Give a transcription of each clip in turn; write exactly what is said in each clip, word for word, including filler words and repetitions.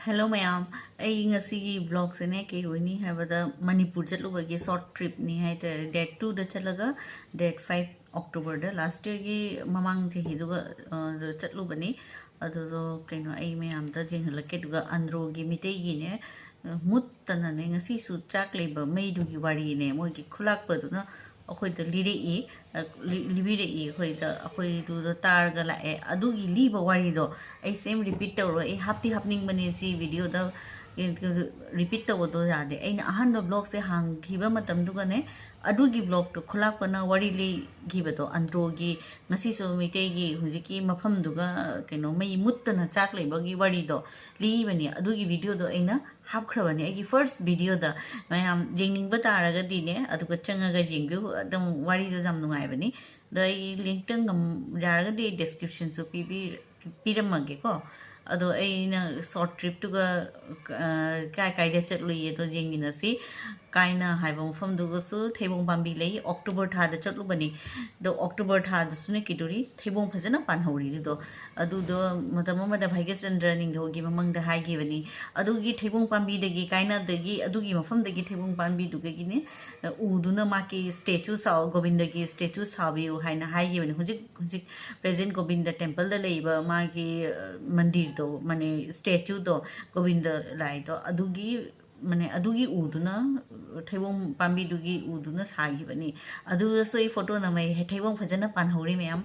Hello ꯃꯌꯥꯝ, ꯑꯩ ꯉꯁꯤꯒꯤ ꯕ꯭ꯂꯣꯒꯁꯤꯅꯦ ꯀꯩ ꯑꯣꯏꯅꯤ ꯍꯥꯏꯕꯗ, ꯃꯅꯤꯄꯨꯔ ꯆꯠꯂꯨꯕꯒꯤ ꯁꯣꯔꯠ ꯇ꯭ꯔꯤꯞꯅꯤ ꯍꯥꯏꯇꯥꯔꯦ꯫ ꯗꯦꯠ ꯇꯨꯗ ꯆꯠꯂꯒ ꯗꯦꯠ ꯐꯥꯏꯚ ꯑꯣꯛꯇꯣꯕꯔꯗ, ꯂꯥꯁ ꯌꯔꯒꯤ ꯃꯃꯥꯡ ꯆꯍꯤꯗꯨꯒ ꯑ, ꯆꯠꯂꯨꯕꯅꯤ꯫ ꯑꯗꯨꯗꯣ ꯀꯩꯅꯣ, ꯑꯩ ꯃꯌꯥꯝꯗ ꯌꯦꯡꯍꯜꯂꯛꯀꯦ꯫ ꯑꯗꯨꯒ ꯑꯟꯗ꯭ꯔꯣꯒꯤ ꯃꯤꯇꯩꯒꯤꯅꯦ, ꯑ, ꯃꯨꯠꯇꯅꯅꯦ, ꯉꯁꯤꯁꯨ ꯆꯥꯛ ꯂꯩꯕ ꯃꯩꯗꯨꯒꯤ ꯋꯥꯔꯤꯅꯦ, ꯃꯣꯏꯒꯤ ꯈꯨꯂꯥꯛꯄꯗꯨꯅ ꯑꯩꯈꯣꯏꯗ ꯂꯤꯔꯛꯏ, ꯑ, ꯂꯤ-, ꯂꯤꯕꯤꯔꯛꯏ ꯑꯩꯈꯣꯏꯗ, ꯑꯩꯈꯣꯏꯗꯨꯗ ꯇꯥꯔꯒ ꯂꯥꯛꯑꯦ꯫ ꯑꯗꯨꯒꯤ ꯂꯤꯕ ꯋꯥꯔꯤꯗꯣ ꯑꯩ ꯁꯦꯝ ꯔꯤꯄꯤꯠ ꯇꯧꯔꯣꯏ, ꯑꯩ ꯍꯥꯞꯇꯤ ꯍꯥꯞꯅꯤꯡꯕꯅꯦ ꯁꯤ ꯚꯤꯗꯤꯑꯣꯗ, ꯔꯤꯄꯤꯠ ꯇꯧꯕꯗꯣ ꯌꯥꯗꯦ꯫ ꯑꯩꯅ ꯑꯍꯥꯟꯕ ꯕ꯭ꯂꯣꯒꯁꯦ ꯍꯥꯡꯈꯤꯕ ꯃꯇꯝꯗꯨꯒꯅꯦ, ꯑꯗꯨꯒꯤ ꯕ꯭ꯂꯣꯒꯇꯣ ꯈꯨꯂꯥꯛꯄꯅ ꯋꯥꯔꯤ ꯂꯤꯈꯤꯕꯗꯣ, ꯑꯟꯗ꯭ꯔꯣꯒꯤ ꯉꯁꯤꯁꯨ ꯃꯩꯇꯩꯒꯤ ꯍꯧꯖꯤꯛꯀꯤ ꯃꯐꯝꯗꯨꯒ, ꯀꯩꯅꯣ, ꯃꯩ ꯃꯨꯠꯇꯅ ꯆꯥꯛ ꯂꯩꯕꯒꯤ ꯋꯥꯔꯤꯗꯣ ꯂꯤꯕꯅꯤ꯫ ꯑꯗꯨꯒꯤ ꯚꯤꯗꯤꯑꯣꯗꯣ ꯑꯩꯅ ꯍꯥꯞꯈ꯭ꯔꯕꯅꯤ ꯑꯩꯒꯤ ꯐꯥꯔꯁ ꯚꯤꯗꯤꯑꯣꯗ꯫ ꯃꯌꯥꯝ ꯌꯦꯡꯅꯤꯡꯕ ꯇꯥꯔꯒꯗꯤꯅꯦ, ꯑꯗꯨꯒ ꯆꯪꯉꯒ ꯌꯦꯡꯕꯤꯌꯨ, ꯑꯗꯨꯝ ꯋꯥꯔꯤꯗꯣ ꯌꯥꯝ ꯅꯨꯡꯉꯥꯏꯕꯅꯤ꯫ ꯑꯗꯣ ꯑꯩ ꯂꯤꯡꯛꯇ ꯉꯝ-, ꯌꯥꯔꯒꯗꯤ ꯗꯤꯁꯀ꯭ꯔꯤꯞꯁꯟꯁꯨ ꯄꯤꯕꯤ-, ꯄꯤꯔꯝꯃꯒꯦꯀꯣ꯫ ꯑꯗꯣ ꯑꯩꯅ ꯁꯣꯔꯠ ꯇ꯭ꯔꯤꯞꯇꯨꯒ, ꯑ, ꯀꯥꯏ ꯀꯥꯏꯗ ꯆꯠꯂꯨꯏ ꯑꯗꯣ ꯌꯦꯡꯃꯤꯟꯅꯁꯤ꯫ ꯀꯥꯏꯅ ꯍꯥꯏꯕ ꯃꯐꯝꯗꯨꯒꯁꯨ ꯊꯩꯕꯣꯡ ꯄꯥꯝꯕꯤ ꯂꯩ꯫ ꯑꯣꯛꯇꯣꯕꯔ ꯊꯥꯗ ꯆꯠꯂꯨꯕꯅꯤ꯫ ꯑꯗꯣ ꯑꯣꯛꯇꯣꯕꯔ ꯊꯥꯗꯁꯨꯅꯦ ꯀꯩꯗꯧꯔꯤ, ꯊꯩꯕꯣꯡ ꯐꯖꯅ ꯄꯥꯟꯍꯧꯔꯤ ꯑꯗꯨꯗꯣ꯫ ꯑꯗꯨꯗꯣ ꯃꯇꯝ ꯑꯃꯗ ꯚꯥꯒ꯭ꯌꯆꯟꯗ꯭ꯔ ꯅꯤꯡꯊꯧꯒꯤ ꯃꯃꯪꯗ ꯍꯥꯏꯈꯤꯕꯅꯤ꯫ ꯑꯗꯨꯒꯤ ꯊꯩꯕꯣꯡ ꯄꯥꯝꯕꯤꯗꯒꯤ ꯀꯥꯏꯅꯗꯒꯤ, ꯑꯗꯨꯒꯤ ꯃꯐꯝꯗꯒꯤ ꯊꯩꯕꯣꯡ ꯄꯥꯝꯕꯤꯗꯨꯗꯒꯤꯅꯦ, ꯑ, ꯎꯗꯨꯅ ꯃꯥꯒꯤ ꯁ꯭ꯇꯦꯆꯨ ꯁꯥꯎ, ꯒꯣꯕꯤꯟꯗꯒꯤ ꯁ꯭ꯇꯦꯆꯨ ꯁꯥꯕꯤꯌꯨ ꯍꯥꯏꯅ ꯍꯥꯏꯈꯤꯕꯅꯤ꯫ ꯍꯧꯖꯤꯛ, ꯍꯧꯖꯤꯛ ꯄ꯭ꯔꯦꯖꯦꯟ ꯒꯣꯕꯤꯟꯗ ꯇꯦꯝꯄꯜꯗ ꯂꯩꯔꯤꯕ ꯃꯥꯒꯤ, ꯑ, ꯃꯟꯗꯤꯔꯗꯣ, ꯃꯥꯅꯦ, ꯁ꯭ꯇꯦꯆꯨꯗꯣ, ꯒꯣꯕꯤꯟꯗ ꯂꯥꯏꯗꯣ, ꯑꯗꯨꯒꯤ, ꯃꯥꯅꯦ, ꯑꯗꯨꯒꯤ ꯎꯗꯨꯅ, ꯊꯩꯕꯣꯡ ꯄꯥꯝꯕꯤꯗꯨꯒꯤ ꯎꯗꯨꯅ ꯁꯥꯈꯤꯕꯅꯤ꯫ ꯑꯗꯨꯗꯁꯨ ꯑꯩ ꯐꯣꯇꯣ ꯅꯝꯃꯛꯑꯦ, ꯊꯩꯕꯣꯡ ꯐꯖꯅ ꯄꯥꯟꯍꯧꯔꯤ ꯃꯌꯥꯝ꯫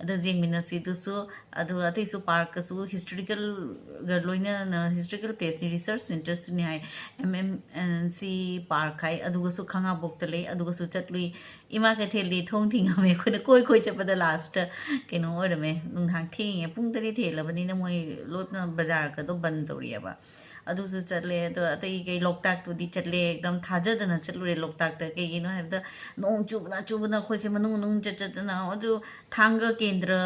ꯑꯗꯨ ꯌꯦꯡꯃꯤꯟꯅꯁꯤ꯫ ꯑꯗꯨꯁꯨ, ꯑꯗꯨꯒ ꯑꯇꯩꯁꯨ ꯄꯥꯔꯛꯀꯁꯨ ꯍꯤꯁꯇꯣꯔꯤꯀꯦꯜꯒ ꯂꯣꯏꯅꯅ, ꯍꯤꯁꯇꯣꯔꯤꯀꯦꯜ ꯄ꯭ꯂꯦꯁꯅꯤ, ꯔꯤꯁꯔꯁ ꯁꯦꯟꯇꯔꯁꯨꯅꯤ ꯍꯥꯏ, M M N C park ꯍꯥꯏ, ꯑꯗꯨꯒꯁꯨ ꯈꯥꯉꯕꯣꯛꯇ ꯂꯩ, ꯑꯗꯨꯒꯁꯨ ꯆꯠꯂꯨꯏ꯫ ꯏꯃꯥ ꯀꯩꯊꯦꯜꯗꯤ ꯊꯣꯡ ꯊꯤꯡꯉꯝꯃꯦ, ꯑꯩꯈꯣꯏꯅ ꯀꯣꯏ ꯀꯣꯏ ꯆꯠꯄꯗ ꯂꯥꯁꯇ ꯀꯩꯅꯣ ꯑꯣꯏꯔꯝꯃꯦ, ꯅꯨꯡꯗꯥꯡ ꯊꯦꯡꯉꯦ, ꯄꯨꯡ ꯇꯔꯦꯠ ꯍꯦꯜꯂꯕꯅꯤꯅ ꯃꯣꯏ ꯂꯣꯏꯅ ꯕꯖꯥꯔꯒꯗꯣ ꯕꯟ ꯇꯧꯔꯤꯑꯕ꯫ ꯑꯗꯨꯁꯨ ꯆꯠꯂꯦ꯫ ꯑꯗꯣ ꯑꯇꯩ ꯀꯩ, ꯂꯣꯛꯇꯥꯛꯇꯨꯗꯤ ꯆꯠꯂꯦ, ꯑꯦꯛꯗꯝ ꯊꯥꯖꯗꯅ ꯆꯠꯂꯨꯔꯦ ꯂꯣꯛꯇꯥꯛꯇ꯫ ꯀꯩꯒꯤꯅꯣ ꯍꯥꯏꯕꯗ ꯅꯣꯡ ꯆꯨꯕꯅ ꯆꯨꯕꯅ ꯑꯩꯈꯣꯏꯁꯦ ꯃꯅꯨꯡ ꯃꯅꯨꯡ ꯆꯠ ꯆꯠꯇꯅ, ꯑꯗꯨ ꯊꯥꯡꯒ ꯀꯦꯟꯗ꯭ꯔ,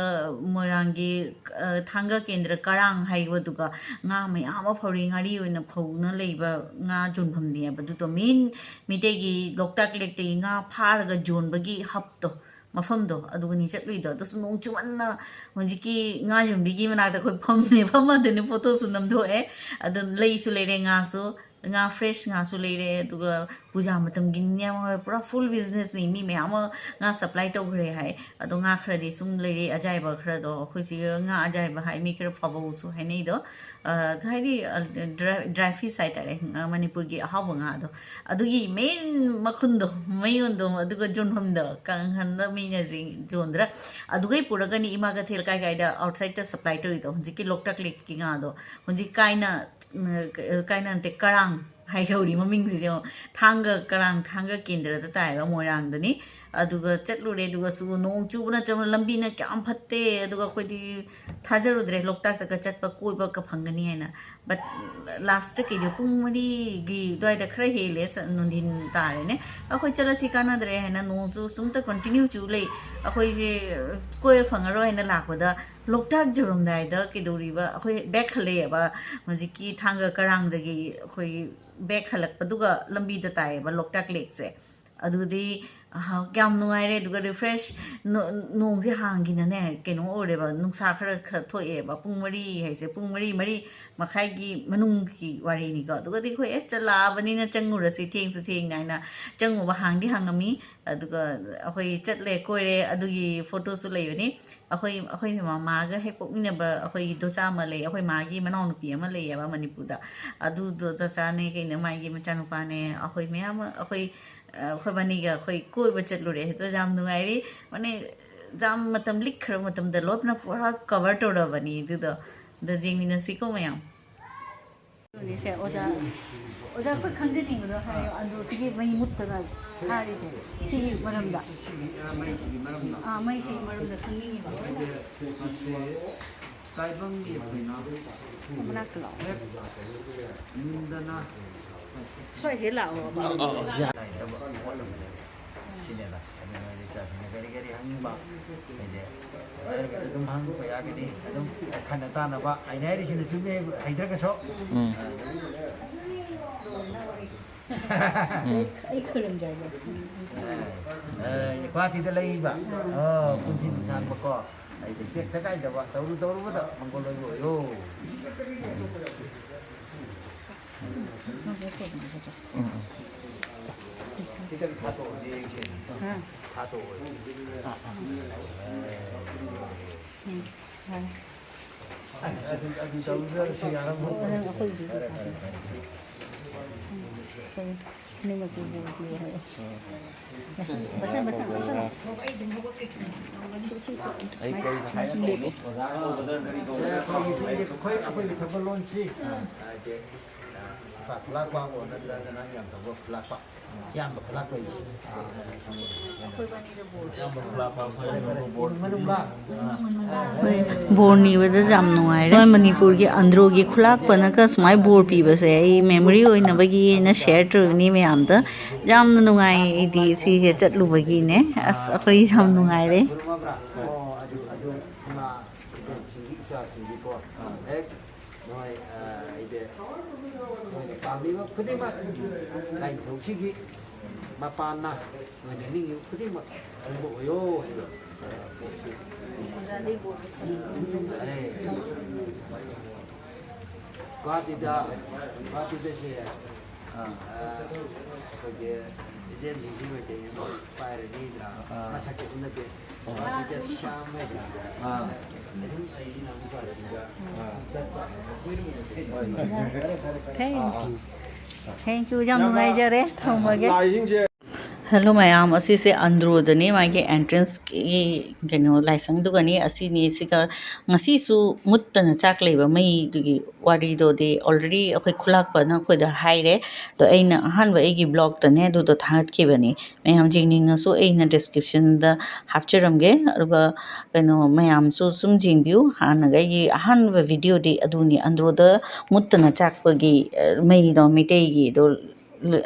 ꯃꯣꯏꯔꯥꯡꯒꯤ, ꯑ, ꯊꯥꯡꯒ ꯀꯦꯟꯗ꯭ꯔ ꯀꯔꯥꯡ ꯍꯥꯏꯕꯗꯨꯒ ꯉꯥ ꯃꯌꯥꯝ ꯑꯃ ꯐꯧꯔꯤ ꯉꯥꯔꯤ ꯑꯣꯏꯅ ꯐꯧꯅ ꯂꯩꯕ ꯉꯥ ꯌꯣꯟꯐꯝꯅꯦꯕ꯫ ꯑꯗꯨꯗꯣ ꯃꯦꯟ ꯃꯤꯇꯩꯒꯤ ꯂꯣꯛꯇꯥꯛ ꯂꯦꯛꯇꯒꯤ ꯉꯥ ꯐꯥꯔꯒ ꯌꯣꯟꯕꯒꯤ ꯍꯕꯇꯣ, ꯃꯐꯝꯗꯣ ꯑꯗꯨꯒꯅꯤ ꯆꯠꯂꯨꯏꯗꯣ꯫ ꯑꯗꯨꯁꯨ ꯅꯣꯡ ꯆꯨꯃꯟꯅ ꯍꯧꯖꯤꯛꯀꯤ ꯉꯥ ꯌꯣꯟꯕꯤꯒꯤ ꯃꯅꯥꯛꯇ ꯑꯩꯈꯣꯏ ꯐꯝꯃꯦ, ꯐꯝꯃꯗꯨꯅꯤ ꯐꯣꯇꯣꯁꯨ ꯅꯝꯊꯣꯛꯑꯦ꯫ ꯑꯗꯨ ꯂꯩꯁꯨ ꯂꯩꯔꯦ, ꯉꯥꯁꯨ, ꯉꯥ ꯐ꯭ꯔꯦꯁ ꯉꯥꯁꯨ ꯂꯩꯔꯦ꯫ ꯑꯗꯨꯒ ꯄꯨꯖꯥ ꯃꯇꯝꯒꯤꯅꯤꯅꯦ, ꯃꯣꯏ ꯄꯨꯔꯥ ꯐꯨꯜ ꯕꯤꯖꯤꯅꯦꯁꯅꯤ, ꯃꯤ ꯃꯌꯥꯝ ꯑꯃ ꯉꯥ ꯁꯄ꯭ꯂꯥꯏ ꯇꯧꯈ꯭ꯔꯦ ꯍꯥꯏ꯫ ꯑꯗꯣ ꯉꯥ ꯈꯔꯗꯤ ꯁꯨꯝ ꯂꯩꯔꯦ, ꯑꯖꯥꯏꯕ ꯈꯔꯗꯣ꯫ ꯑꯩꯈꯣꯏ ꯁꯤꯒ ꯉꯥ ꯑꯖꯥꯏꯕ ꯍꯥꯏ ꯃꯤ ꯈꯔ ꯐꯕꯧꯁꯨ ꯍꯥꯏꯅꯩꯗꯣ꯫ ꯑ, ꯍꯥꯏꯗꯤ, ꯑ, ꯗ꯭ꯔꯥꯏ, ꯗ꯭ꯔꯥꯏ ꯐꯤꯁ ꯍꯥꯏꯇꯥꯔꯦ, ꯑ, ꯃꯅꯤꯄꯨꯔꯒꯤ ꯑꯍꯥꯎꯕ ꯉꯥꯗꯣ꯫ ꯑꯗꯨꯒꯤ ꯃꯦꯟ ꯃꯈꯨꯟꯗꯣ, ꯃꯌꯣꯟꯗꯣ, ꯑꯗꯨꯒ ꯌꯣꯟꯐꯝꯗꯣ ꯀꯪꯍꯟꯗ ꯃꯤꯅ ꯌꯣꯟꯗ꯭ꯔꯥ? ꯑꯗꯨꯒꯩ ꯄꯨꯔꯒꯅꯤ ꯏꯃꯥ ꯀꯩꯊꯦꯜ ꯀꯥꯏ ꯀꯥꯏꯗ ꯑꯥꯎꯠꯁꯥꯏꯗꯠꯇ ꯁꯄ꯭ꯂꯥꯏ ꯇꯧꯔꯤꯗꯣ꯫ ꯍꯧꯖꯤꯛꯀꯤ ꯂꯣꯛꯇꯥꯛ ꯂꯦꯛꯀꯤ ꯉꯥꯗꯣ ꯍꯧꯖꯤꯛ ꯀꯥꯏꯅ, ꯎꯝ, ꯀ-, ꯀꯥꯏꯅ ꯅꯠꯇꯦ, ꯀꯔꯥꯡ ꯍꯥꯏꯍꯧꯔꯤ ꯃꯃꯤꯡꯁꯤꯗꯤ ꯌꯦꯡꯉꯣ꯫ ꯊꯥꯡꯒ, ꯀꯔꯥꯡ ꯊꯥꯡꯒ ꯀꯦꯟꯗ꯭ꯔꯗ ꯇꯥꯏꯌꯦꯕ, ꯃꯣꯏꯔꯥꯡꯗꯅꯤ꯫ ꯑꯗꯨꯒ ꯆꯠꯂꯨꯔꯦ, ꯑꯗꯨꯒꯁꯨ ꯅꯣꯡ ꯆꯨꯕꯅ ꯆꯨꯕꯅ ꯂꯝꯕꯤꯅ ꯀꯌꯥꯝ ꯐꯠꯇꯦ꯫ ꯑꯗꯨꯒ ꯑꯩꯈꯣꯏꯗꯤ ꯊꯥꯖꯔꯨꯗ꯭ꯔꯦ ꯂꯣꯛꯇꯥꯛꯇꯒ ꯆꯠꯄ, ꯀꯣꯏꯕꯒ ꯐꯪꯒꯅꯤ ꯍꯥꯏꯅ꯫ ꯕꯠ ꯂꯥꯁꯇ ꯀꯩꯗꯣ ꯄꯨꯡ ꯃꯔꯤꯒꯤ ꯑꯗꯨꯋꯥꯏꯗ ꯈꯔ ꯍꯦꯜꯂꯦ, ꯁ-, ꯅꯨꯡꯊꯤꯟ ꯇꯥꯔꯦꯅꯦ꯫ ꯑꯩꯈꯣꯏ ꯆꯠꯂꯁꯤ ꯀꯥꯟꯅꯗ꯭ꯔꯦ ꯍꯥꯏꯅ ꯅꯣꯡꯁꯨ ꯁꯨꯝꯇ ꯀꯟꯇꯤꯅ꯭ꯌꯨ ꯆꯨ ꯂꯩ꯫ ꯑꯩꯈꯣꯏꯁꯦ ꯀꯣꯏꯕ ꯐꯪꯉꯔꯣꯏ ꯍꯥꯏꯅ ꯂꯥꯛꯄꯗ ꯂꯣꯛꯇꯥꯛ ꯌꯧꯔꯝꯗꯥꯏꯗ ꯀꯩꯗꯧꯔꯤꯕ, ꯑꯩꯈꯣꯏ ꯕꯦꯛ ꯍꯜꯂꯛꯑꯦꯕ꯫ ꯍꯧꯖꯤꯛꯀꯤ ꯊꯥꯡꯒ ꯀꯔꯥꯡꯗꯒꯤ ꯑꯩꯈꯣꯏ ꯕꯦꯛ ꯍꯜꯂꯛꯄꯗꯨꯒ ꯂꯝꯕꯤꯗ ꯇꯥꯏꯌꯦꯕ ꯂꯣꯛꯇꯥꯛ ꯂꯦꯛꯁꯦ꯫ ꯑꯗꯨꯗꯤ, ꯑꯍ, ꯌꯥꯝ ꯅꯨꯡꯉꯥꯏꯔꯦ꯫ ꯑꯗꯨꯒ ꯔꯤꯐ꯭ꯔꯦꯁ, ꯅꯣ-, ꯅꯣꯡꯁꯦ ꯍꯥꯡꯈꯤꯅꯅꯦ, ꯀꯩꯅꯣ ꯑꯣꯏꯔꯦꯕ, ꯅꯨꯡꯁꯥ ꯈꯔ ꯈꯔ ꯊꯣꯛꯑꯦꯕ꯫ ꯄꯨꯡ ꯃꯔꯤ ꯍꯥꯏꯁꯦ, ꯄꯨꯡ ꯃꯔꯤ, ꯃꯔꯤ ꯃꯈꯥꯏꯒꯤ ꯃꯅꯨꯡꯒꯤ ꯋꯥꯔꯤꯅꯤꯀꯣ꯫ ꯑꯗꯨꯒꯗꯤ ꯑꯩꯈꯣꯏ, "ꯑꯦ, ꯆꯠꯂꯛꯑꯕꯅꯤꯅ ꯆꯪꯉꯨꯔꯁꯤ, ꯊꯦꯡꯁꯨ ꯊꯦꯡꯅ" ꯍꯥꯏꯅ ꯆꯪꯉꯨꯕ ꯍꯥꯡꯗꯤ ꯍꯥꯡꯉꯝꯃꯤ꯫ ꯑꯗꯨꯒ ꯑꯩꯈꯣꯏ ꯆꯠꯂꯦ, ꯀꯣꯏꯔꯦ, ꯑꯗꯨꯒꯤ ꯐꯣꯇꯣꯁꯨ ꯂꯩꯕꯅꯤ꯫ ꯑꯩꯈꯣꯏ, ꯑꯩꯈꯣꯏ ꯃꯃꯥꯒ ꯍꯦꯛ ꯄꯣꯛꯃꯤꯟꯅꯕ ꯑꯩꯈꯣꯏꯒꯤ ꯗꯣꯆꯥ ꯑꯃ ꯂꯩ, ꯑꯩꯈꯣꯏ ꯃꯥꯒꯤ ꯃꯅꯥꯎꯅꯨꯄꯤ ꯑꯃ ꯂꯩꯌꯦꯕ ꯃꯅꯤꯄꯨꯔꯗ꯫ ꯑꯗꯨꯗꯣ ꯗꯣꯆꯥꯅꯦ ꯀꯩꯅꯣ, ꯃꯥꯒꯤ ꯃꯆꯥꯅꯨꯄꯥꯅꯦ, ꯑꯩꯈꯣꯏ ꯃꯌꯥꯝ ꯑꯃ, ꯑꯩꯈꯣꯏ, ꯑ, ꯑꯩꯈꯣꯏꯕꯥꯅꯤꯒ ꯑꯩꯈꯣꯏ ꯀꯣꯏꯕ ꯆꯠꯂꯨꯔꯦ꯫ ꯑꯗꯣ ꯌꯥꯝ ꯅꯨꯡꯉꯥꯏꯔꯤ꯫ ꯃꯥꯅꯦ, ꯌꯥꯝ ꯃꯇꯝ ꯂꯤꯛꯈ꯭ꯔꯕ ꯃꯇꯝꯗ ꯂꯣꯏꯅ ꯄꯨꯔꯥ ꯀꯚꯔ ꯇꯧꯔꯕꯅꯤ ꯑꯗꯨꯗꯣ꯫ ꯑꯗꯣ ꯌꯦꯡꯃꯤꯟꯅꯁꯤꯀꯣ ꯃꯌꯥꯝ꯫ ꯑꯗꯨꯅꯤꯁꯦ, ꯑꯣꯖꯥ, ꯑꯣꯖꯥ, ꯑꯩꯈꯣꯏ ꯈꯪꯖꯅꯤꯡꯕꯗꯣ ꯍꯥꯏꯌꯣ꯫ ꯑꯗꯣ ꯁꯤꯒꯤ ꯃꯩ ꯃꯨꯠꯇꯅ ꯊꯥꯔꯤꯁꯦ, ꯁꯤꯒꯤ ꯃꯔꯝꯗ꯫ ꯁꯤꯒꯤ, ꯑ, ꯃꯩꯁꯤꯒꯤ ꯃꯔꯝꯗ꯫ ꯑꯥ, ꯃꯩꯁꯤꯒꯤ ꯃꯔꯝꯗ ꯈꯪꯅꯤꯡꯉꯤꯕ꯫ ꯑꯩꯈꯣꯏꯒꯤ ꯃꯁꯤ ꯇꯥꯏꯕꯪꯒꯤ ꯑꯩꯈꯣꯏꯅ ꯃꯅꯥꯛꯇ ꯂꯥꯛꯑꯣ꯫ ꯍꯦꯛ ꯃꯨꯟꯗꯅ ꯁ꯭ꯋꯥꯏꯁꯦ ꯂꯥꯛꯑꯣꯕ꯫ ꯑꯧ, ꯑꯧ, ꯑꯧ, ꯌꯥ-, ꯂꯩꯇꯕ ꯄꯣꯠ ꯑꯃꯅꯦꯕ꯫ ꯁꯤꯅꯦꯕ꯫ ꯑꯗꯨꯅ ꯍꯧꯖꯤꯛ ꯏꯆꯥꯁꯤꯡꯅ ꯀꯔꯤ ꯀꯔꯤ ꯍꯪꯅꯤꯡꯕ ꯍꯥꯏꯗꯤ ꯍꯥꯏꯔꯒꯗꯤ ꯑꯗꯨꯝ ꯍꯪꯕ ꯌꯥꯒꯅꯤ꯫ ꯑꯗꯨꯝ ꯈꯟꯅ ꯇꯥꯅꯕ ꯑꯩꯅ ꯍꯥꯏꯔꯤꯁꯤꯅ ꯆꯨꯝꯃꯦ ꯍꯩꯇ꯭ꯔꯒꯁꯨ꯫ ꯎꯝ꯫ ꯑꯩ ꯈꯨꯔꯨꯝꯖꯒꯦ꯫ ꯑꯦ, ꯒꯨꯍꯥꯇꯤꯗ ꯂꯩꯕ꯫ ꯑꯣ, ꯄꯨꯟꯁꯤ ꯅꯨꯡꯁꯥꯡꯕꯀꯣ꯫ ꯑꯩꯗꯤ ꯇꯦꯛꯇ ꯀꯥꯏꯗꯕ, ꯇꯧꯔꯨ ꯇꯧꯔꯨꯕꯗ ꯃꯪꯒꯣꯜ ꯑꯣꯏꯕ ꯑꯣꯏꯌꯣ꯫ ꯁꯤꯗ ꯊꯥꯗꯣꯛꯑꯣ, ꯌꯦꯡꯁꯦ꯫ ꯊꯥꯗꯣꯛꯑꯣ꯫ ꯎꯝ, ꯌꯥꯔꯦ꯫ ꯑꯗꯨ, ꯑꯗꯨ ꯇꯧꯖꯔꯁꯨ ꯌꯥꯔꯝꯃꯣꯏ꯫ ꯍꯣꯔꯦꯟ ꯑꯩꯈꯣꯏꯒꯤꯁꯨ ꯐꯔꯦ, ꯐꯔꯦ, ꯐꯔꯦ꯫ ꯎꯝ, ꯑꯅꯤꯃꯛꯀꯤ ꯕꯣꯔ ꯄꯤꯌꯨ ꯍꯥꯏꯌꯣ꯫ ꯕꯁꯟ, ꯕꯁꯟ, ꯕꯁꯟ꯫ ꯁꯤ, ꯁꯤ, ꯁꯤ, ꯑꯩ ꯁꯨꯃꯥꯏꯅ, ꯀꯩꯅꯣ ꯁꯨꯃꯥꯏꯅ ꯍꯥꯏꯔꯛꯀꯅꯤ? ꯂꯦꯞꯄꯣ꯫ ꯑꯩꯈꯣꯏꯒꯤ, ꯑꯩꯈꯣꯏꯒꯤ ꯊꯕꯛ ꯂꯣꯟꯁꯤ, ꯍꯥꯏꯗꯤ, ꯈꯨꯂꯥꯛꯄ ꯍꯥꯏꯕ꯭ꯔꯣ, ꯅꯠꯇ꯭ꯔꯒꯅ ꯌꯥꯝ ꯇꯧꯕ ꯈꯨꯂꯥꯛꯄ? ꯏꯌꯥꯝꯕ ꯈꯨꯂꯥꯛꯄꯩ꯫ ꯍꯣꯏ, ꯕꯣꯔ ꯅꯤꯕꯗ ꯌꯥꯝ ꯅꯨꯡꯉꯥꯏꯔꯦ꯫ ꯁ꯭ꯋꯥꯏ ꯃꯅꯤꯄꯨꯔꯒꯤ ꯑꯟꯗ꯭ꯔꯣꯒꯤ ꯈꯨꯂꯥꯛꯄꯅꯒ ꯁꯨꯃꯥꯏ ꯕꯣꯔ ꯄꯤꯕꯁꯦ ꯑꯩ memory ꯑꯣꯏꯅꯕꯒꯤꯅ share ꯇꯧꯔꯤꯅꯤ ꯃꯌꯥꯝꯗ꯫ ꯌꯥꯝꯅ ꯅꯨꯡꯉꯥꯏ ꯑꯩꯗꯤ ꯁꯤꯁꯦ ꯆꯠꯂꯨꯕꯒꯤꯅꯦ꯫ ꯑꯁ, ꯑꯩꯈꯣꯏ ꯌꯥꯝ ꯅꯨꯡꯉꯥꯏꯔꯦ꯫ ꯑꯣ, ꯑꯗꯨ, ꯑꯗꯨ ꯏꯃꯥ ꯏꯕꯦꯟꯁꯤꯡꯒꯤ ꯏꯆꯥꯁꯤꯡꯒꯤꯀꯣ ꯍꯦꯛ ꯅꯣꯏ, ꯑ, ꯑꯩꯗꯤ ꯅꯣꯏꯅ ꯄꯥꯝꯃꯤꯕ ꯈꯨꯗꯤꯡꯃꯛ ꯂꯥꯏꯅꯤꯡꯊꯧꯁꯤꯒꯤ ꯃꯄꯥꯟꯅ ꯅꯣꯏꯅ ꯅꯤꯡꯉꯤꯕ ꯈꯨꯗꯤꯡꯃꯛ ꯐꯪꯕ ꯑꯣꯏꯌꯣ ꯍꯥꯏꯕ, ꯑ, ꯄꯣꯠꯁꯤ꯫ ꯑꯦ, ꯒꯨꯍꯥꯇꯤꯗ, ꯒꯨꯍꯥꯇꯤꯗꯁꯦ, ꯑ, ꯑꯩꯈꯣꯏꯒꯤ agentꯁꯤꯡꯁꯤ ꯃꯩꯇꯩ ꯄꯥꯏꯔꯅꯤꯗꯅ, ꯑꯥ꯫ ꯃꯁꯛꯇꯤ ꯎꯅꯗꯦ꯫ ꯑꯥ꯫ Thank you, ꯌꯥꯝ ꯅꯨꯡꯉꯥꯏꯖꯔꯦ, ꯊꯝꯃꯒꯦ꯫ Hello ꯃꯌꯥꯝ, ꯑꯁꯤꯁꯦ ꯑꯟꯗ꯭ꯔꯣꯗꯅꯦ, ꯃꯥꯒꯤ entrance ꯀꯤ ꯀꯩꯅꯣ ꯂꯥꯏꯁꯪꯗꯨꯒꯅꯤ꯫ ꯑꯁꯤꯅꯤ, ꯁꯤꯒ ꯉꯁꯤꯁꯨ ꯃꯨꯠꯇꯅ ꯆꯥꯛ ꯂꯩꯕ ꯃꯩꯗꯨꯒꯤ ꯋꯥꯔꯤꯗꯨꯗꯤ already ꯑꯩꯈꯣꯏ ꯈꯨꯂꯥꯛꯄꯅ ꯑꯩꯈꯣꯏꯗ ꯍꯥꯏꯔꯦ꯫ ꯑꯗꯣ ꯑꯩꯅ ꯑꯍꯥꯟꯕ ꯑꯩꯒꯤ vlogꯇꯅꯦ ꯑꯗꯨꯗꯣ ꯊꯥꯒꯠꯈꯤꯕꯅꯤ꯫ ꯃꯌꯥꯝ ꯌꯦꯡꯅꯤꯡꯉꯁꯨ ꯑꯩꯅ descriptionꯗ ꯍꯥꯞꯆꯔꯝꯒꯦ꯫ ꯑꯗꯨꯒ ꯀꯩꯅꯣ ꯃꯌꯥꯝꯁꯨ ꯁꯨꯝ ꯌꯦꯡꯕꯤꯌꯨ꯫ ꯍꯥꯟꯅꯒ ꯑꯩꯒꯤ ꯑꯍꯥꯟꯕ videoꯗꯤ ꯑꯗꯨꯅꯤ, ꯑꯟꯗ꯭ꯔꯣꯗ ꯃꯨꯠꯇꯅ ꯆꯥꯛꯄꯒꯤ, ꯑ, ꯃꯩꯗꯣ, ꯃꯩꯇꯩꯒꯤꯗꯣ,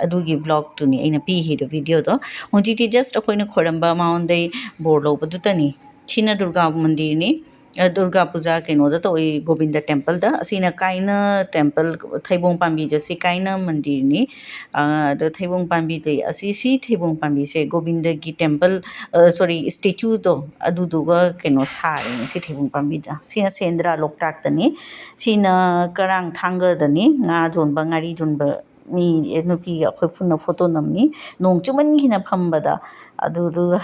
ꯑꯗꯨꯒꯤ vlogꯇꯨꯅꯤ ꯑꯩꯅ ꯄꯤꯈꯤꯗꯣ videoꯗꯣ꯫ ꯍꯧꯖꯤꯛꯇꯤ just ꯑꯩꯈꯣꯏꯅ ꯈꯣꯏꯔꯝꯕ ꯃꯉꯣꯟꯗꯩ ꯕꯣꯔ ꯂꯧꯕꯗꯨꯇꯅꯤ꯫ ꯁꯤꯅ ꯗꯨꯔꯒꯥ ꯃꯟꯗꯤꯔꯅꯤ꯫ ꯑ, ꯗꯨꯔꯒꯥ ꯄꯨꯖꯥ ꯀꯩꯅꯣꯗ ꯇꯧꯏ, ꯒꯣꯕꯤꯟꯗ temple ꯗ꯫ ꯑꯁꯤꯅ ꯀꯥꯏꯅ temple, ꯊꯩꯕꯣꯡ ꯄꯥꯝꯕꯤꯁꯦ, ꯁꯤ ꯀꯥꯏꯅ ꯃꯟꯗꯤꯔꯅꯤ꯫ ꯑ, ꯑꯗꯣ ꯊꯩꯕꯣꯡ ꯄꯥꯝꯕꯤ ꯂꯩ꯫ ꯑꯁꯤ, ꯁꯤ ꯊꯩꯕꯣꯡ ꯄꯥꯝꯕꯤꯁꯦ ꯒꯣꯕꯤꯟꯗꯒꯤ temple, ꯑ, sorry, statue ꯗꯣ, ꯑꯗꯨꯗꯨꯒ ꯀꯩꯅꯣ ꯁꯥꯔꯤꯅꯦ, ꯁꯤ ꯊꯩꯕꯣꯡ ꯄꯥꯝꯕꯤꯗ꯫ ꯁꯤꯅ ꯁꯦꯟꯗ꯭ꯔꯥ ꯂꯣꯛꯇꯥꯛꯇꯅꯤ꯫ ꯁꯤꯅ ꯀꯔꯥꯡ ꯊꯥꯡꯒꯗꯅꯤ, ꯉꯥ ꯌꯣꯟꯕ, ꯉꯥꯔꯤ ꯌꯣꯟꯕ ꯃꯤ, ꯑꯦ, ꯅꯨꯄꯤꯒ ꯑꯩꯈꯣꯏ ꯄꯨꯟꯅ ꯐꯣꯇꯣ ꯅꯝꯃꯤ꯫ ꯅꯣꯡ ꯆꯨꯃꯟꯈꯤꯅ ꯐꯝꯕꯗ꯫ ꯑꯗꯨꯗꯨꯒ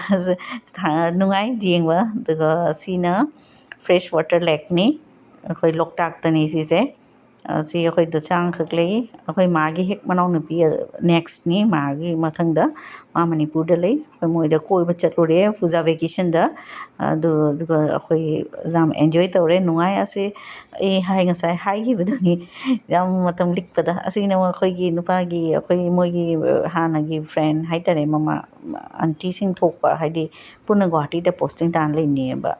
ꯊꯥ-, ꯅꯨꯡꯉꯥꯏ ꯌꯦꯡꯕ꯫ ꯑꯗꯨꯒ ꯁꯤꯅ fresh water lake ꯅꯤ꯫ ꯑꯩꯈꯣꯏ ꯂꯣꯛꯇꯥꯛꯇꯅꯤ ꯁꯤꯁꯦ꯫ ꯑ, ꯁꯤ ꯑꯩꯈꯣꯏ ꯗꯨꯆꯥꯡꯈꯛ ꯂꯩ꯫ ꯑꯩꯈꯣꯏ ꯃꯥꯒꯤ ꯍꯦꯛ ꯃꯅꯥꯎꯅꯨꯄꯤ, ꯑ, next ꯅꯤ, ꯃꯥꯒꯤ ꯃꯊꯪꯗ꯫ ꯃꯥ ꯃꯅꯤꯄꯨꯔꯗ ꯂꯩ꯫ ꯑꯩꯈꯣꯏ ꯃꯣꯏꯗ ꯀꯣꯏꯕ ꯆꯠꯂꯨꯔꯦ ꯄꯨꯖꯥ vacation ꯗ꯫ ꯑꯗꯨ, ꯑꯗꯨꯒ ꯑꯩꯈꯣꯏ ꯌꯥꯝ enjoy ꯇꯧꯔꯦ, ꯅꯨꯡꯉꯥꯏ꯫ ꯑꯁꯤ ꯑꯩ ꯍꯥꯏ, ꯉꯁꯥꯏ ꯍꯥꯏꯈꯤꯕꯗꯨꯅꯤ, ꯌꯥꯝ ꯃꯇꯝ ꯂꯤꯛꯄꯗ꯫ ꯑꯁꯤꯅ ꯑꯩꯈꯣꯏꯒꯤ ꯅꯨꯄꯥꯒꯤ, ꯑꯩꯈꯣꯏ ꯃꯣꯏꯒꯤ, ꯑ, ꯍꯥꯟꯅꯒꯤ friend ꯍꯥꯏꯇꯥꯔꯦ, ꯃꯃꯥ, aunty ꯁꯤꯡ ꯊꯣꯛꯄ, ꯍꯥꯏꯗꯤ ꯄꯨꯟꯅ ꯒꯨꯋꯥꯍꯥꯇꯤꯗ posting ꯇꯥꯅ ꯂꯩꯅꯩꯌꯦꯕ꯫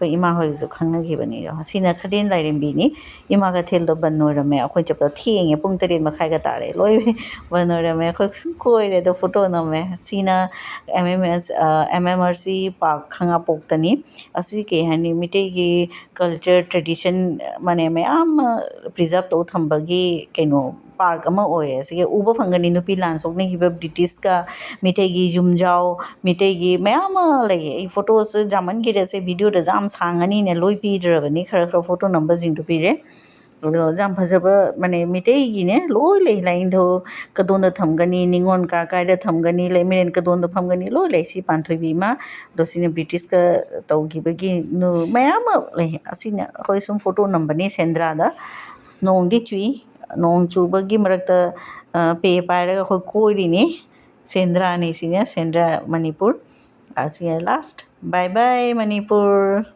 ꯑꯩꯈꯣꯏ ꯏꯃꯥ ꯍꯣꯏꯒꯁꯨ ꯈꯪꯅꯈꯤꯕꯅꯤ꯫ ꯁꯤꯅ ꯈꯗꯦꯟ ꯂꯥꯏꯔꯦꯝꯕꯤꯅꯤ꯫ ꯏꯃꯥ ꯀꯩꯊꯦꯜꯗꯣ ꯕꯟ ꯑꯣꯏꯔꯝꯃꯦ꯫ ꯑꯩꯈꯣꯏ ꯆꯠꯄꯗ ꯊꯦꯡꯉꯦ, ꯄꯨꯡ ꯇꯔꯦꯠ ꯃꯈꯥꯏꯒ ꯇꯥꯔꯦ꯫ ꯂꯣꯏ ꯕꯟ ꯑꯣꯏꯔꯝꯃꯦ꯫ ꯑꯩꯈꯣꯏ ꯁꯨꯝ ꯀꯣꯏꯔꯦ, ꯑꯗꯣ ꯐꯣꯇꯣ ꯅꯝꯃꯦ꯫ ꯁꯤꯅ M M S, ꯑ, M M R C park ꯈꯥꯉꯕꯣꯛꯇꯅꯤ꯫ ꯑꯁꯤ ꯀꯩ ꯍꯥꯏꯅꯤ, ꯃꯤꯇꯩꯒꯤ culture, tradition ꯃꯅꯦ ꯃꯌꯥꯝ ꯑꯃ preserve ꯇꯧ ꯊꯝꯕꯒꯤ ꯀꯩꯅꯣ park ꯑꯃ ꯑꯣꯏꯌꯦ꯫ ꯑꯁꯤꯒ ꯎꯕ ꯐꯪꯒꯅꯤ ꯅꯨꯄꯤ ꯂꯥꯟ ꯁꯣꯛꯅꯈꯤꯕ British ꯀ ꯃꯤꯇꯩꯒꯤ ꯌꯨꯝꯖꯥꯎ, ꯃꯤꯇꯩꯒꯤ ꯃꯌꯥꯝ ꯑꯃ ꯂꯩꯌꯦ꯫ ꯑꯩ ꯐꯣꯇꯣꯁꯨ ꯌꯥꯝꯃꯟꯈꯤꯔꯦ, ꯁꯦ video ꯗꯁꯨ ꯌꯥꯝ ꯁꯥꯡꯉꯅꯤꯅꯦ, ꯂꯣꯏ ꯄꯤꯗ꯭ꯔꯕꯅꯤ, ꯈꯔ ꯈꯔ ꯐꯣꯇꯣ ꯅꯝꯕꯁꯤꯡꯗꯨ ꯄꯤꯔꯦ꯫ ꯑꯗꯣ ꯌꯥꯝ ꯐꯖꯕ, ꯃꯅꯦ, ꯃꯤꯇꯩꯒꯤꯅꯦ ꯂꯣꯏ ꯂꯩ꯫ ꯂꯥꯏꯅꯤꯡꯊꯧ ꯀꯗꯣꯝꯗ ꯊꯝꯒꯅꯤ, ꯅꯤꯉꯣꯜ ꯀꯥ ꯀꯥꯏꯗ ꯊꯝꯒꯅꯤ, ꯂꯩꯃꯔꯦꯟ ꯀꯗꯣꯝꯗ ꯐꯝꯒꯅꯤ, ꯂꯣꯏ ꯂꯩ꯫ ꯁꯤ ꯄꯥꯟꯊꯣꯏꯕꯤ ꯏꯃꯥ, ꯑꯗꯣ ꯁꯤꯅ British ꯀ ꯇꯧꯈꯤꯕꯒꯤ ꯅꯨ-, ꯃꯌꯥꯝ ꯑꯃ ꯂꯩ꯫ ꯑꯁꯤꯅ ꯑꯩꯈꯣꯏ ꯁꯨꯝ ꯐꯣꯇꯣ ꯅꯝꯕꯅꯤ ꯁꯦꯟꯗ꯭ꯔꯥꯗ꯫ ꯅꯣꯡꯗꯤ ꯆꯨꯏ, ꯅꯣꯡ ꯆꯨꯕꯒꯤ ꯃꯔꯛꯇ, ꯑ, ꯄꯦ ꯄꯥꯏꯔꯒ ꯑꯩꯈꯣꯏ ꯀꯣꯏꯔꯤꯅꯤ꯫ ꯁꯦꯟꯗ꯭ꯔꯥꯅꯤ ꯁꯤꯅ, ꯁꯦꯟꯗ꯭ꯔꯥ ꯃꯅꯤꯄꯨꯔ꯫ ꯑꯁꯤꯅ last꯫ Bye bye Manipur.